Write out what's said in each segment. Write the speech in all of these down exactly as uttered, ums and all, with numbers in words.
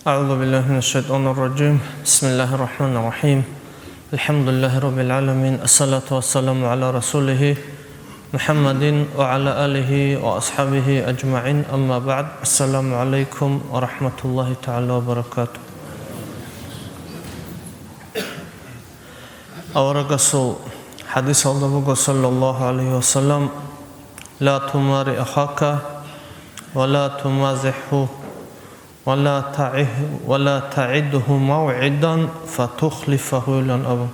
أعوذ بالله من الشيطان الرجيم. بسم الله الرحمن الرحيم. الحمد لله رب العالمين. الصلاة والسلام على رسوله محمد وعلى آله وأصحابه أجمعين. أما بعد. السلام عليكم ورحمة الله تعالى وبركاته. Аварагасул хадисалда буго, саллаллаху алейхи ва саллям: «Ла тумари ахака ва ла тумазиху ва ла таиху ва ла таидху мавгӀидан фатухлифаху», — илан абун.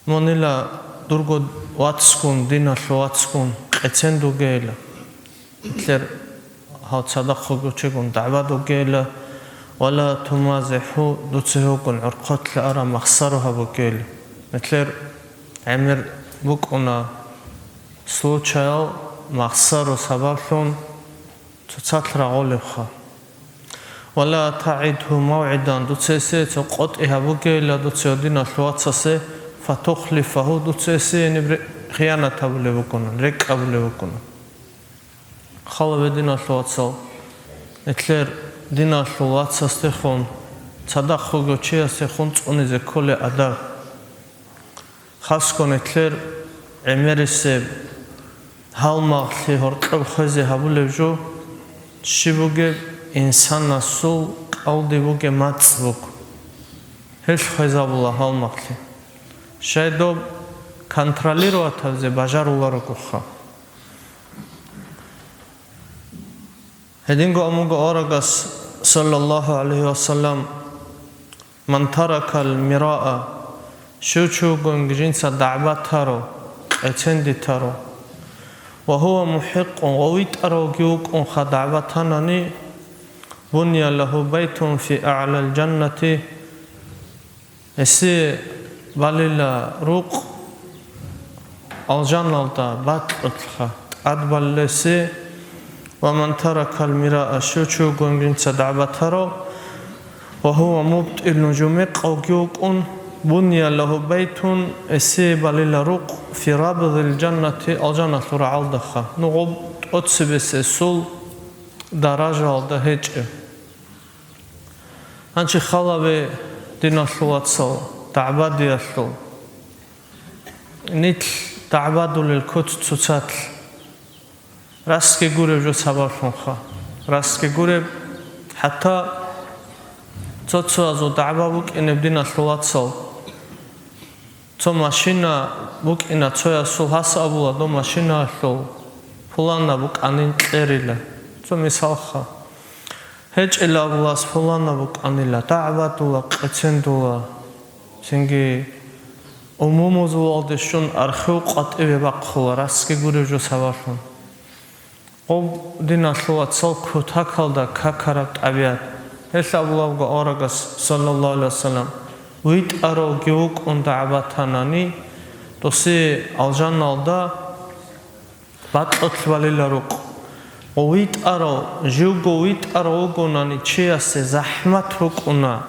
Мунила дурго вацгун, диналъул вацгун къецен дугейила. Итлер гьав цадахъ вугев чигун дагӀба дугейила, ва ла тумазиху, дуца гьевгун гӀорхъолъа ара махсаро гьабугейила. Итлер гӀемер букӀуна случаял махсаро сабаблъун цоцалъ рагъулебха. Ва ла таидху мавгӀидан, дуца гьесие цо къотӀи гьабугейила дуца гьев диналъул вацасе, фатухлифаху, дуца гьесие гьениб ре-, хиянат гьабулеб букӀуна, рекӀкӀ абулеб букӀуна. Хала гье, диналъул вацал, итлер диналъул вацасдехун, цадахъ вугев чиясдехун цӀунизе кколей адаб. Хасго итлер гӀемерисеб гьалмагълъи гьоркьоб хвезе гьабулеб жо, щиб бугеб инсанасул кӀалдиб бугеб мацӀ буго. Гьелъ хвезабула гьалмагълъи. Щай доб контролировать гьабизе бажаруларогоха. Гьединго амуго аварагас, саллаллаху гӀалайхи вассалам: «Ман таракал мираа», щив чи вугониги жинца дагӀба таро, къецен дитаро, «ва гьува мухӀикъун», ва витӀаравги вукӀунха дагӀба танани, «буния лагьу байтун фи аълал жаннати», гьесие балила рукъ алжаналда бакьулъха тӀадбалилесе. «Ва ман таракал мираа», щив чи вугониги жинца дагӀба таро, «ва гьува мубтӀилун», жив мекъавги вукӀун, «буния лагьу байтун», гьесие балила рукъ, «фи рабзил жаннати», алжаналъул рагӀалдаха, нугъуб тӀоцебесесул даражаялда гьечӀеб. Гьанчи хала гье, диналъул вацал, дагӀбадиялъул. Нилъ дагӀбадулел куц цоцалъ. Расги гуреб жо сабаблъунха. Расги гуреб, хӀатта цо-цоязул дагӀба букӀинеб, диналъул вацал. Цо машина букӀина, цоясул гьас абула, доб машинаялъул пуланаб букӀанин кьерила. Цо мисалха. ГьечӀила абулас пуланаб букӀанила, дагӀбадула, къецендула. Цинги умумузулалде щун архив къватӀиве бахъула, расги гуреб жо сабаблъун. Гъоб, диналъул вацал, кутакалда какараб тӀабигӀат. Гьелъ абулабго аварагас, саллаллаху гӀалайхи вассалам, витӀаравги вукӀун дагӀба танани, досие алжаналда бакьулъ балила рукъ. Ва витӀарав, живго витӀарав вугонани чиясе захӀмат букӀуна,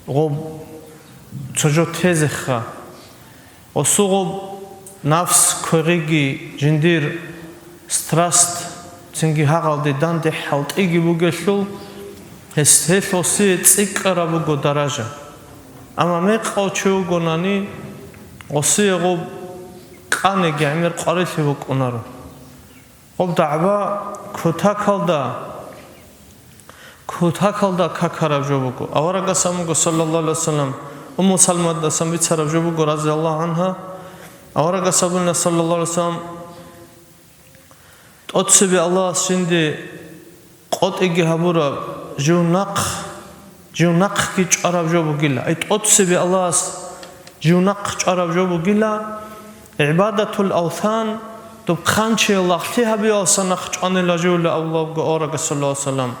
гъоб цо жо тезеха. Осугъуб нафс квегъиги, жиндир страст, цинги гьагъалде данде хӀалтӀиги бугелъул, гьес, гьелъ осие цӀикӀкӀараб буго даража. Амма мекъав чи вугонани, осие гъуб кӀаниги гӀемер къварилъи букӀунаро. Гъуб дагӀба кутакалда, кутакалда какараб жо буго. Аварагас абун буго, саллаллаху гӀалайхи вассалам, Умму Салмадасан бицараб жо буго, разияллаху гӀанха, аварагас абуна, саллаллаху гӀалайхи вассалам, тӀоцебе Аллагьас жинде къотӀиги гьабураб жив нахъ, жив нахъги чӀвараб жо бугила. Ай, тӀоцебе Аллагьас жив нахъ чӀвараб жо бугила, гӀибадатул авсан, доб хъанчиял лагълъи гьабиялса нахъ чӀванила живла авлабго аварагас, саллаллаху гӀалайхи вассалам.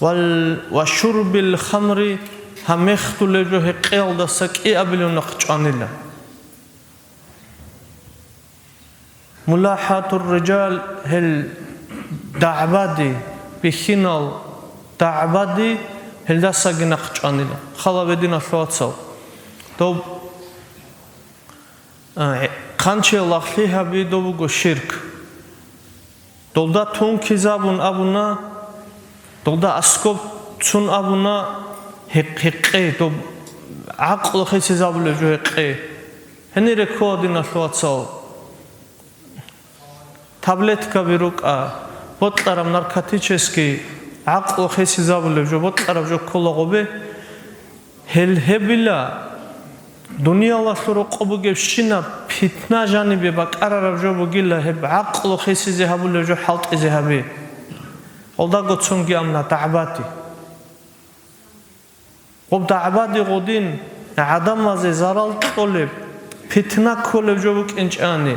Вал, ва шурбил хамри, гьамехдулеб жо гьекъеялдаса кӀиабилев нахъ чӀванила. Мулахатур рижал, гьел дагӀбади, бихьинал дагӀбади гьелдасаги нахъ чӀванила. Хала гье, диналъул вацал. Доб, а, хъанчиял лагълъи гьаби доб буго ширк. Долда тункизабун абуна, Долда аскоб цун абуна гьекъ-, гьекъе, доб гӀакълу хисизабулев жо гьекъе. Гьенире ккола, диналъул вацал. Таблеткаби рукӀа, бокьараб наркотический, гӀакълу хисизабулев жо, бокьараб жо ккола гъобе. Гьел гьебила, дуниялалъул рокъоб бугебщинаб питна жанибе бакӀарараб жо бугила гьеб гӀакълу хисизе гьабулев жо хӀалтӀизе гьаби. Гьелдаго цунги амна дагӀбади. Гъоб дагӀбади гъодин гӀадамазе зарал кьолеб, питна кколеб жо букӀинчӀани,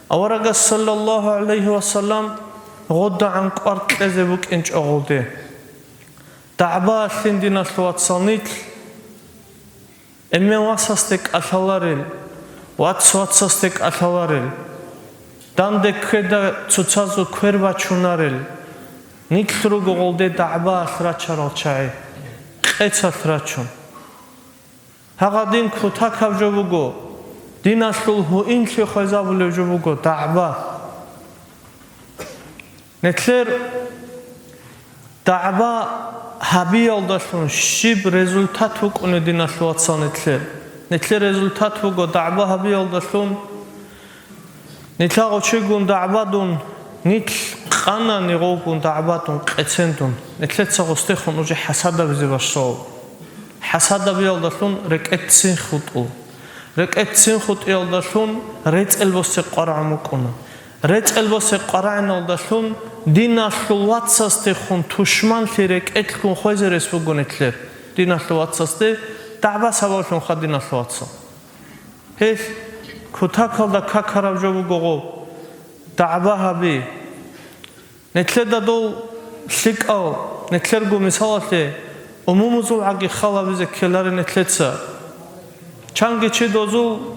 аварагас, саллаллагьу гӀалайгьи вассалам, гъодагӀан кӀвар кьезе букӀинчӀо гъолде. ДагӀба лъин, диналъул вацал, нилъ эмен васасде кӀалъаларел, вац вацасде кӀалъаларел, данде ккеда цоцазул квер бачунарел, нилъ руго гъолде дагӀбаялъ рачарал чагӀи, къецалъ рачун. Гьагъадин кутакаб жо буго, диналъул гьуинлъи хвезабулев жо буго дагӀба. Нилъер дагӀба гьабиялдалъун щиб результат букӀунеб, диналъул вацал, нилъер? Нилъер результат буго дагӀба гьабиялдалъун. Нилъа гъочигун дагӀбадун, нилъ къанани гъовгун дагӀбадун, къецендун. Нилъеца гъостехун уже хӀасадабизе башал. ХӀасадабиялдалъун рекӀеццин хутӀул. РекӀеццин хутӀиялдалъун рецӀел босе къварагӀун букӀуна. РецӀел босе къварагӀиналдалъун диналъул вацасдехун тушманлъи рекӀелъгун хвезе рес буго нилъер. Диналъул вацасде дагӀба сабаблъунха, диналъул вацал. Гьелъ кутакалда какараб жо буго гъоб, дагӀба гьаби. Нилъеда дол лъикӀал, нилъерго мисалалъе, умумузул гӀаги халабизе ккеларе нилъеца. Чанги чи дозул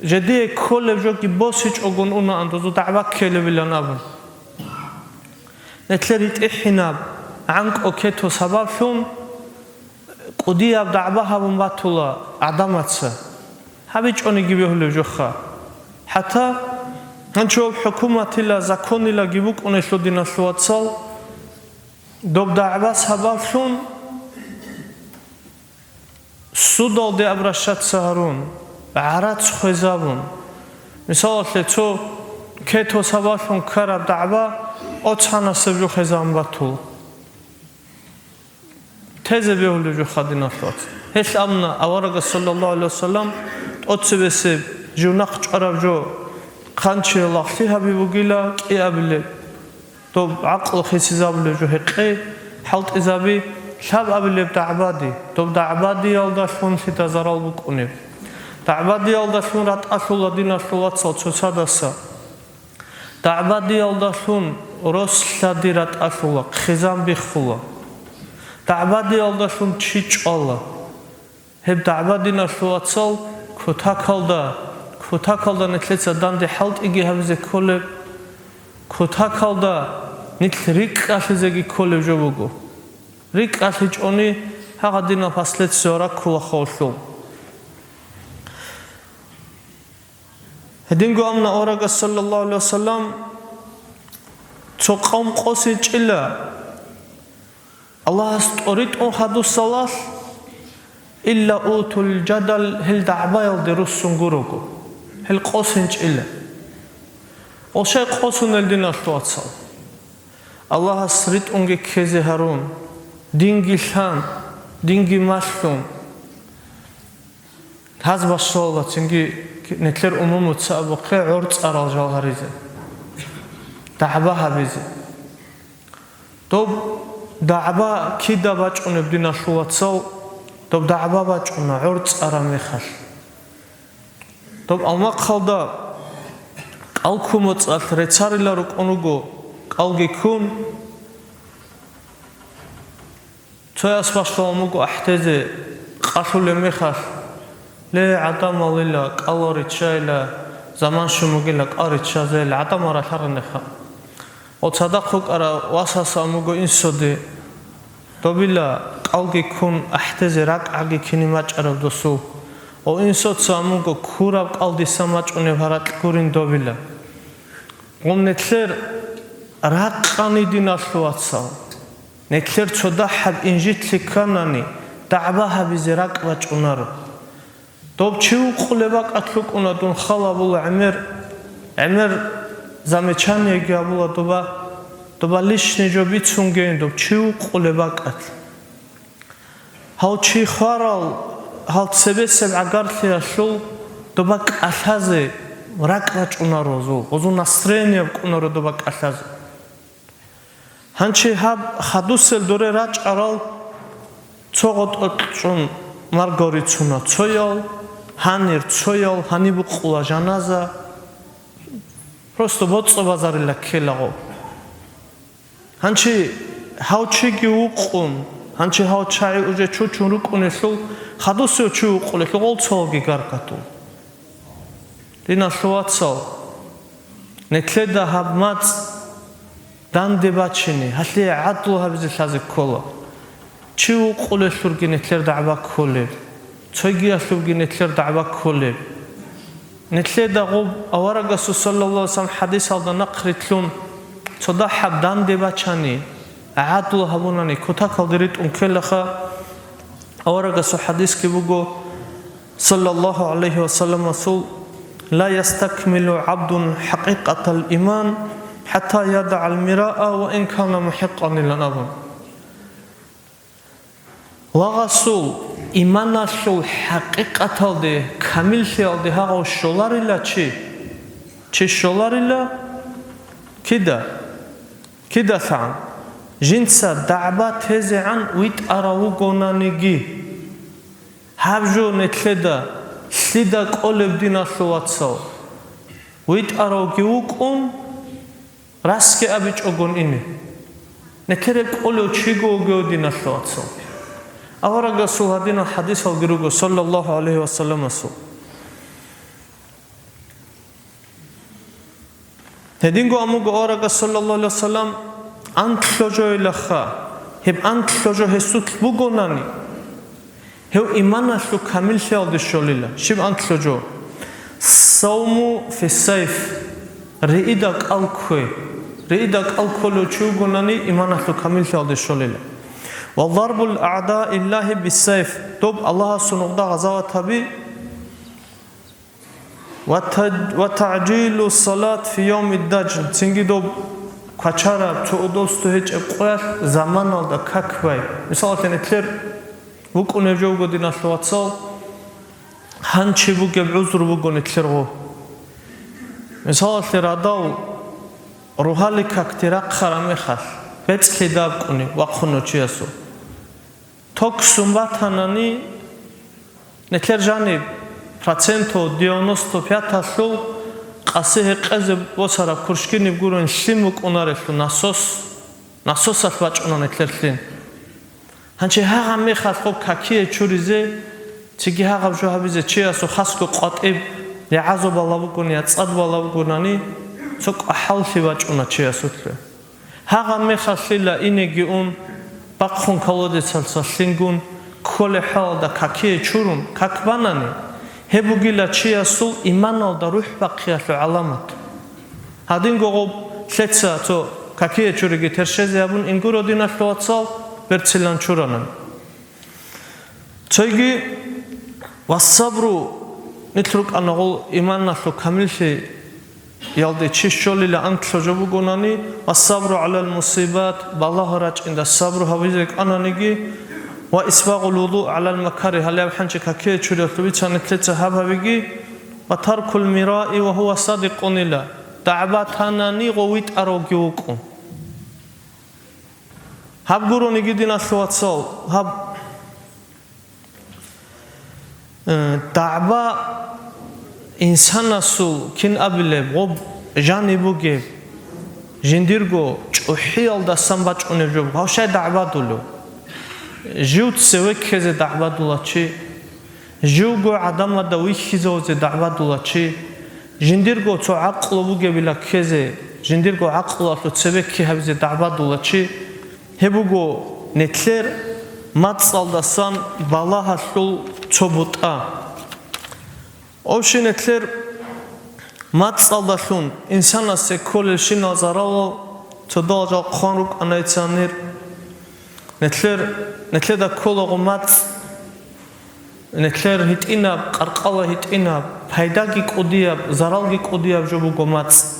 жидее кколеб жоги босичӀогун унаан дозул дагӀба ккелебилан абун. Нилъер гьитӀихӀинаб гӀанкӀу кето сабаблъун кӀудияб дагӀба гьабун батула гӀадамаца. ГьабичӀониги бегьулеб жоха. ХӀатта гьанчо хӀукуматила, законилаги букӀунелъул, диналъул вацал, доб дагӀба сабаблъун судалде обращаться гьарун, гӀарац хвезабун. Мисалалъе, цо кето сабаблъун ккараб дагӀба оцанасеб жо хвезабун батула. Тезе бегьулеб жоха, диналъул вацал. Гьелъ амна аварагас, саллаллагьу гӀалайгьи вассалам, тӀоцебесеб жив нахъ чӀвараб жо хъанчиял лагълъи гьаби бугила кӀиабилеб. Доб гӀакълу хисизабулеб жо гьекъей, хӀалтӀизаби, лъабабилеб дагӀбади, доб дагӀбадиялдалъунлъида зарал букӀунеб. ДагӀбадиялдалъун ратӀалъула, диналъул вацал, цоцадаса. ДагӀбадиялдалъун рос-лъади ратӀалъула, хъизан биххула. ДагӀбадиялдалъун чи чӀвала. Гьеб дагӀба, диналъул вацал, кутакалда, кутакалда нилъеца данде хӀалтӀиги гьабизе кколеб, кутакалда нилъ рикӀкӀалъизеги кколеб жо буго. РикӀкӀалъичӀони гьагъадинал последствия раккула хавлъул. Гьединго амна аварагас, саллаллагьу гӀалайгьи вассалам, цо къавм къосинчӀила Аллагьас тӀоритӀун хадусалалъ, илла утул жадал, гьел дагӀбаялде руссун гурого, гьел къосинчӀила. Гъошай къосунел, диналъул вацал. Аллагьас ритӀунги ккезе гьарун, динги лъан, динги малъун. Гьаз башалла цинги нилъер умумуца абухъе гӀорцӀарал жал гьаризе, дагӀба гьабизе. Доб дагӀба кида бачӀунеб, диналъул вацал, доб дагӀба бачӀуна гӀорцӀараб мехалъ. Доб алмахъалда кӀал ккун моцӀалъ реццарила рукӀун руго, кӀалги ккун, цояс башалун буго ахӀдезе къалъулеб мехалъ, ле, гӀадамалила кӀал риччайила, заман щун бугила кӀал риччазейила, гӀадамал ралъаргъинеха. О, цадахъ вукӀарав васас ан буго инсуде, добила кӀалги ккун ахӀдезе ракӀгӀаги кинин бачӀараб досул. О, инсуца ан буго ккураб кӀал диса мачӀунеб гьаракь гурин добила. Гъум нилъер Ракъани, диналъул вацал, нилъер цо дагьаб инжитлъи кканани, дагӀба гьабизе ракӀ бачӀунаро. Доб чи вукъулеб бакӀалъ вукӀуна дун, хал гьабула гӀемер, гӀемер замечаниеги гьабула доба, доба лишний жо бицунгейин доб чи вукъулеб бакӀалъ. Гьав чи хварал, гьал цебесеб гӀагарлъиялъул доба кӀалъазе ракӀ бачӀунаро гъозул, гъозул настроение букӀунаро доба кӀалъазе. Гьанчи гьаб хадусел доре рачӀарал цо гъотӀолъ чӀун марго рицуна цоял, гьанир цоял, гьаниб букъула жаназа. Просто боцӀцӀо базарила ккела гъо. Гьанчи гьав чиги вукъун, гьанчи гьав чагӀи уже чучун рукӀунелъул, хадусев чи вукъулелъул гъол цоги гаргатул. Диналъул вацал, нилъеда гьаб мацӀ данде бачине, гьалъие гӀадлу гьабизе лъазе ккола. Чи вукъулелъулги нилъер дагӀба кколеб, цогиялъулги нилъер дагӀба кколеб. Нилъеда гъоб аварагасул саллаллагьу гӀалайгьи вассалам хӀадисалда нахърилълъун, цо дагьаб данде бачани, гӀадлу гьабунани, кутакалде ритӀун ккелаха, аварагасул хӀадисги буго, саллаллагьу гӀалайгьи вассаламасул: «Ла ястакмилу гӀабдун хӀакъикъатал иман хӀатта ядагӀал мираа ва ин кана мухӀикъан», – илан абун. Лагъасул иманалъул хӀакъикъаталде, камиллъиялде гьагъав щоларила чи, чи щоларила кида, кидалъан, жинца дагӀба тезегӀан витӀарав вугонаниги. Гьаб жо нилъеда лъида кӀолеб, диналъул вацал? ВитӀаравги вукӀун, расги абичӀогон ине. Нилъер гьеб кӀолев чиго вугев, диналъул вацал. Аварагасул гьадинал хӀадисалги руго, саллаллагьу гӀалайгьи вассаламасул. Гьединго амуго аварагас, саллаллагьу гӀалайгьи вассалам, анлъго жоялаха, гьеб анлъго жо гьесулъ бугонани, гьев иманалъул камиллъиялде щолила. Щиб анлъго жо? Савму фи сайф, риида кӀал ккве. Риида кӀал кколев чи вугонани, иманалъул камиллъиялде щолила. Ва зарбул аъдаиллагьи биссайф, доб Аллагьасул нухда гъазават гьаби. Ва та-, ва тагӀжилу салат фи явмид дажн, цинги доб квачараб, цо удобство гьечӀеб къоялъ заманалда как бай. Мисалалъе, нилъер вукӀунеб жо буго, диналъул вацал, гьанчи бугеб гӀузру буго нилъер гъо. Мисалалъе, радал рогьалил какде рахъараб мехалъ, бецӀлъи дабкъуни вахъуна чиясул. Ток сун батанани, нилъер жаниб процентов девяносто пяталъул къаси гьекъезе босараб куршкиниб гурун лъим букӀунарелъул насос, насосалъ бачӀуна нилъер лъим. Гьанчи гьагъаб мехалъ гъоб какие чуризе, цинги гьагъаб жо гьабизе чиясул хасго къватӀиб, я гӀазаб бала бугони, я цӀад бала бугонани, цо кӀвахӀаллъи бачӀуна чиясулъе. Гьагъаб мехалъила инеги ун, бахъун колодецалъа лъингун, кколеб хӀалалда какие чурун, как банани, гьеб бугила чиясул иманалда рухӀ бахъиялъул гӀаламат. Гьадинго гъоб лъеца цо какие чуриги терщезе гьабун ингуро, диналъул вацал, берцилан чуранан. Цойги, ва сабру, нилъ рукӀана гъол иманалъул камиллъиялде чи щолила анлъго жо бугонани, ва сабру гӀалал мусибат, балагьа рачӀинда сабру гьабизе кӀананиги, ва исбагъул вуду гӀалал макари, гьале гьанчи какие чуриялъул бица нилъеца гьаб гьабиги, ва таркул мираи ва гьува садикъунила, дагӀба танани гъов витӀаравги вукӀун. Гьаб гурониги, диналъул вацал, гьаб, э, дагӀба инсанасул кин абилеб, гъоб жаниб бугеб, жиндирго чӀухӀиялдасан бачӀунеб жо буго. Гьав щай дагӀбадулев? Жив цеве ккезе дагӀбадула чи. Живго гӀадамазда вихьизавизе дагӀбадула чи, жиндирго цо гӀакълу бугебила ккезе, жиндирго гӀакълуялъул цебе кки гьабизе дагӀбадула чи, гьеб буго нилъер мацӀалдасан балагьалъул цо бутӀа. Общий, нилъер мацӀалдалъун инсанасе кколелщинал заралал Цодал жал хъван рукӀана гьецанир. Нилъер, нилъеда кколаго мацӀ, нилъер гьитӀинаб, къаркъала гьитӀинаб, пайдаги кӀудияб, заралги кӀудияб жо буго мацӀ.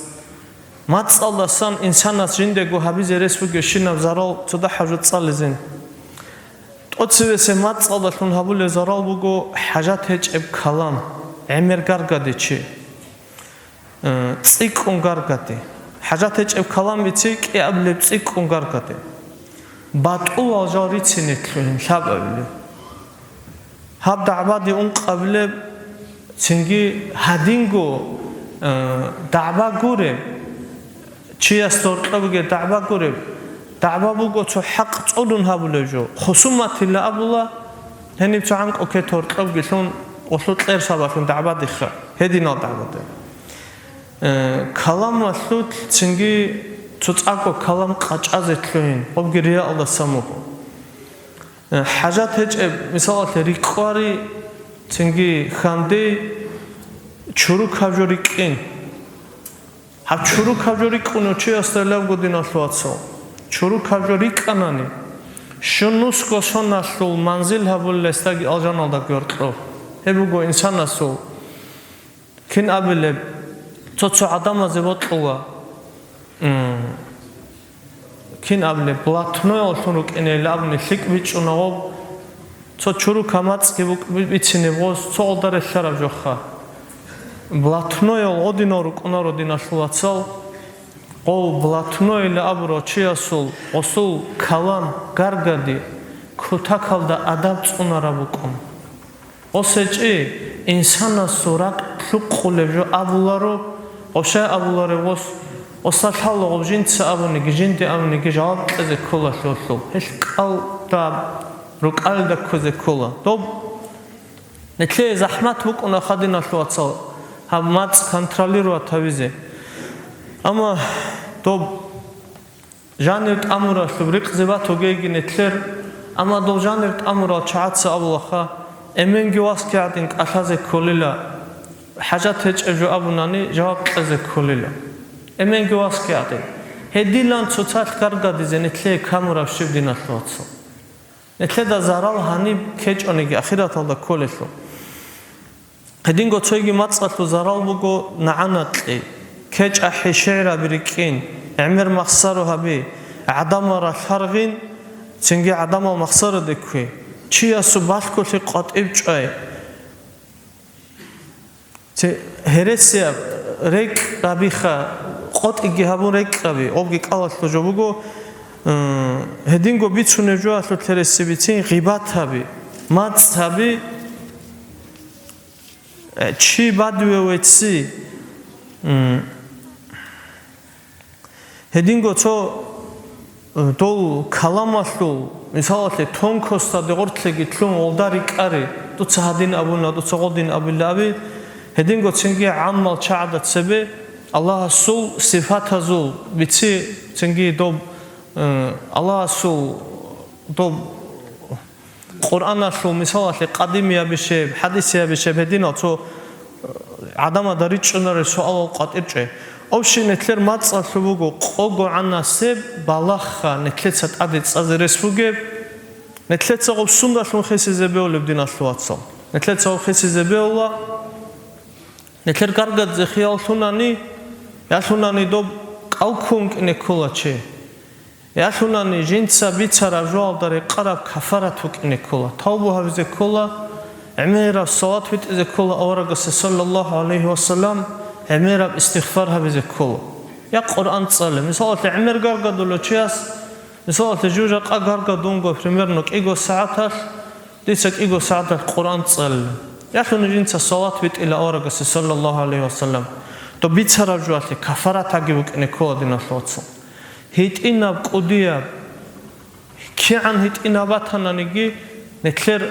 МацӀалдасан инсанас жиндего гьабизе рес бугебщинаб зарал цо дагьаб жо цӀализин. ТӀоцевесеб мацӀалдалъун гьабулеб зарал буго хӀажат гьечӀеб калам, гӀемер гаргаде чи. Э, цӀикӀкӀун гаргаде. ХӀажат гьечӀеб калам бице кӀиабилеб цӀикӀкӀун гаргаде. БатӀулал жал рицине лъугьин лъабабилеб. Гьаб дагӀбаде ункъабилеб, цинги гьадинго, э, дагӀба гуреб, чиясда гьоркьоб бугеб дагӀба гуреб, дагӀба буго цо хӀакъ цӀолун гьабулеб жо. Хусуматила абула, гьениб цо гӀанкӀу кет гьоркьобги лъун, гъолъул кьер сабаблъун дагӀбадеха, гьединал дагӀбаде. Э, каламалъулъ цинги цо цӀакъго калам къачӀазе лъугьин, гъобги рияалдасан буго. Э, хӀажат гьечӀеб, мисалалъе, рикъвари, цинги хьандей, чурукаб жо рикӀкӀин. Гьаб чурукаб жо рикӀкӀунев чиясда лъабго, диналъул вацал. Чурукаб жо рикӀкӀанани, щун нусго соналъул манзил гьабулел гьесдаги алжаналдаги гьоркьоб. Гьеб буго инсанасул, кин абилеб, цо-цо гӀадамазе бокьула, м, кин абилеб, блатнояллъун рукӀинейилан абуни лъикӀ бичӀчӀуна гъоб, цо чурукаб мацӀги букӀ-, би-, бицинеб гъос, цо гъолда релълъараб жоха. Блатноял гъодинал рукӀунаро, диналъул вацал, гъов блатнояла абурав чиясул гъосул калам гаргади кутакалда адаб цӀунараб букӀун. Гъос гьечӀи, инсанасул ракӀ лъукъулеб жо абуларо, гъов щай абуларев гъос, гъосда лъала гъоб жинца абуниги, жинде абуниги жаваб кьезе ккола лъолъул. Гьелъ кӀалда, рукӀалда ккозе ккола. Доб нилъее захӀмат букӀуна, диналъул вацал, гьаб мацӀ контролировать гьавизе. Амма доб жанир тӀамуралъуб рикъзи батугейги нилъер, амма дол жанир тӀамурал чагӀаца абулаха, эменги васги гӀадин кӀалъазе кколила, хӀажат гьечӀеб жо абунани, жаваб кьезе кколила. Эменги васги гӀадин. Гьедилан цоцалъ гаргадизе нилъее камураб щиб, диналъул вацал. Нилъеда зарал гьаниб ккечӀониги ахираталда кколелъул. Гьединго цойги мацӀалъул зарал буго нагӀана кьей, кечӀахӀи, шигӀраби рикӀкӀин, гӀемер махсаро гьаби, гӀадамал ралъаргъин, цинги гӀадамал махсараде ккве, чиясул балъголъи къватӀиб чӀвай. Ци-, гьересияб рекӀкӀабиха, къотӀиги гьабун рекӀкӀаби, гъобги кӀалалъул жо буго, м, гьединго бицунеб жоялъул гьереси бицин, гъибат гьаби, мацӀ гьаби, Э, чи бадуе вецци. М. Гьединго цо, э, дол каламалъул, мисалалъе, тонкостаде гъортлъиги лъун гъолда рикӀкӀари, дуца гьадин абуна, дуца гъодин абула аби, гьединго цинги гӀаммал чагӀада цебе Аллагьасул сифатазул бици, цинги доб, э, Аллагьасул доб Къуръаналъул, мисалалъе, къадимиябищеб, хӀадисиябищеб гьединал цо, э, гӀадамазда ричӀчӀунарел суалал къватӀир чӀвай. Общий, нилъер мацӀалъуб буго къого гӀанасеб балагьха нилъеца тӀаде цӀазе рес бугеб, нилъеца гъоб сундалъун хисизе бегьулеб, диналъул вацал. Нилъеца гъоб хисизе бегьула, нилъер гаргадзе хиял лъунани, я лъунани доб кӀал ккун кӀине ккола чи. Ялъунани жинца бицараб жоялда рекъараб кафарат букӀине ккола, тавбу гьабизе ккола, гӀемераб салат витӀизе ккола аварагасе, саллаллагьу гӀалайгьи вассалам, гӀемераб истигъфар гьабизе ккола. Я Къуръан цӀале. Мисалалъе, гӀемер гаргадулев чияс, мисалалъе, жужахъа гаргадунго, примерно, кӀиго сагӀаталъ, Дица кӀиго сагӀаталъ Къуръан цӀалила. Ялъуни жинца салат витӀила аварагасе, саллаллагьу гӀалайгьи вассалам. Доб бицараб жоялъе кафаратаги букӀине ккола, диналъул вацал. ГьитӀинаб кӀудияб, кигӀан гьитӀинаб батананиги, нилъер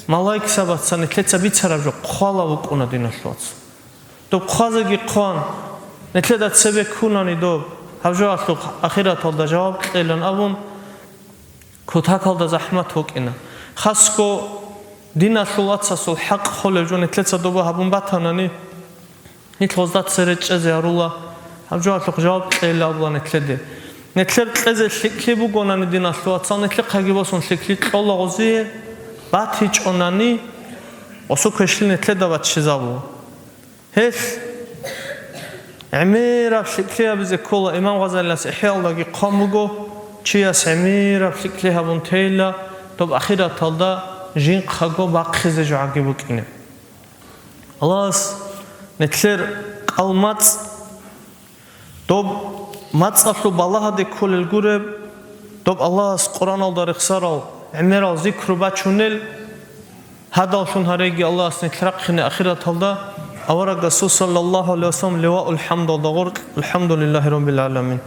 малаикзабаца нилъеца бицараб жо хъвала букӀуна, диналъул вацал. Доб хъвазеги хъван, нилъеда цебе ккунани доб, гьаб жоялъухъ ахираталда жаваб кьелан абун, кутакалда захӀмат букӀина. Хасго диналъул вацасул хӀакъ холев жо нилъеца доба гьабун батанани, нилъ гъозда цере чӀезе гьарула, гьаб жоялъухъ жаваб кьейилан абула нилъеде. Нилъер кьезе лъикӀлъи бугонани, диналъул вацал, нилъехъаги босун лъикӀлъи кьола гъозие, батичӀонани, гъосул квешлъи нилъеда баччизабула. Гьелъ гӀемераб лъикӀлъи гьабизе ккола. Имам Гъазалияс ИхӀяалдаги хъван буго, чияс гӀемераб лъикӀлъи гьабун тейила, доб ахираталда жинхъаго бахъизе жо гӀаги букӀине. Аллагьас нилъер кӀал-мацӀ, доб мацӀалъул балагьаде кколел гуреб, доб Аллагьас Къуръаналда рехсарал гӀемерал зикру бачунел, гьадаллъун гьареги Аллагьас нилъ рахъине ахираталда. Авараг Расул саллаллагьу гӀалайгьи вассалам ливаул хӀамдалда гъоркь, АлхӀамдулиллагьи раббил гӀаламин.